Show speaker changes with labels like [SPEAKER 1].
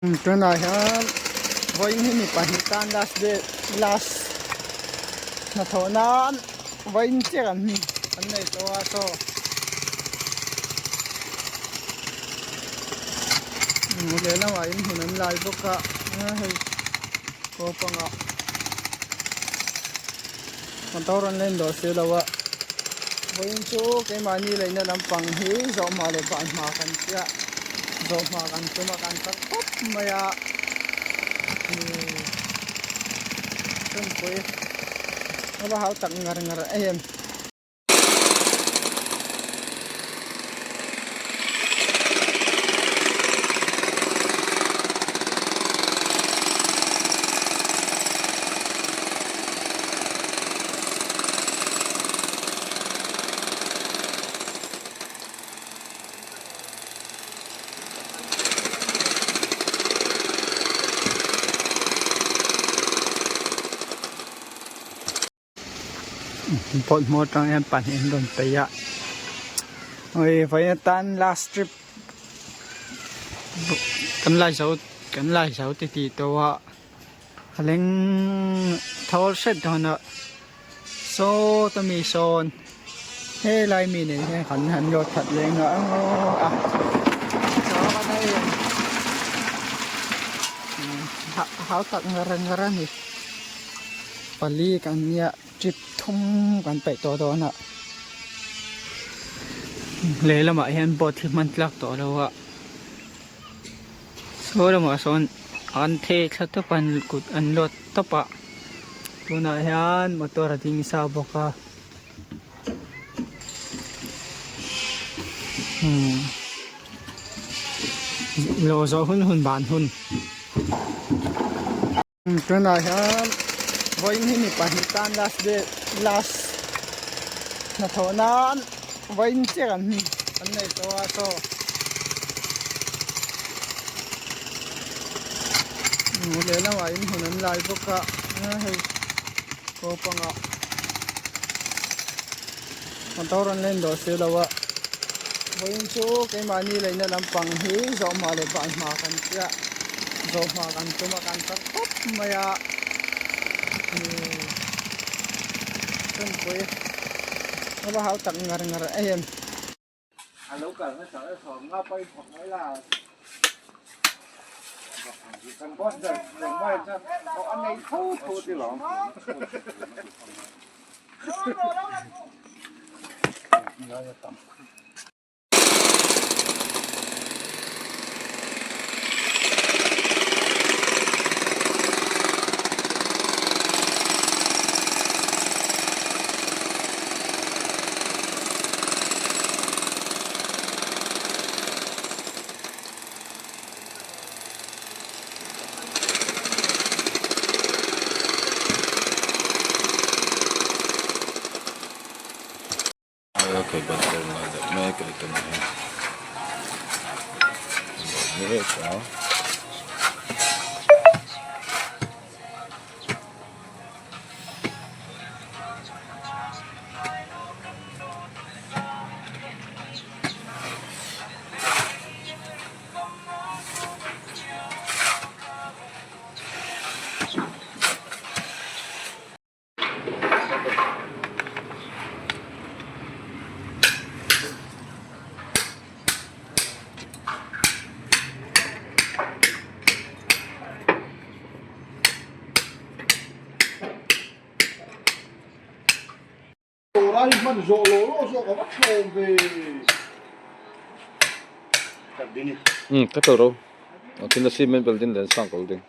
[SPEAKER 1] Tunah hian vawiin hi mi pahnih tan last day last hnathawh nan vawiin chiah an an nei tawh a saw lehlamah in hmun an lai bawk a hei naupangah motor an la indawh si lo a vawiin chu keimahni leina lampang hi zawhma leh banhma kan tia zawhma kan tum a kan kal khawp mai a chawmpui a va hau tak ngar ngar em. Bawlhhlawh hmawr atang hian pahnih an rawn peih a ui vawiin atan last trip kan lai zo kan lai zo titih tawh a a leng thawl hret dawn a saw ta mi sawn helai mi nen hian kan han lawt khat leh nghah a hau tak ngar ngar a ni. Pali kan nia trip thum kan peih tawh dawn a lehlamah hian boat hi hman tlak tawh lo a saw lamah sawn an theh thla tawp a an kut an lawt tawp a tunah hian motor a ding sa bawk a umm lawh zawh hun hun ban hun. Tunah hian vawiin hi mi pahnih tan last day last hnathawh nan vawiin chiah an an nei tawh a saw lehlamah in hmun an lai bawk a hei naupangah motor an la indawh si lo a vawiin chu keimahni leina lampang hi zawhma leh banhma kan tia zawhma kan tum a kan kal khawp mai a chawmpui a va hau tak ngar ngar em.
[SPEAKER 2] Rai hman zawh lawh lawh zawk a va thlawm ve.
[SPEAKER 3] Ka tawh ro. Tin a cement building len sang ko ding.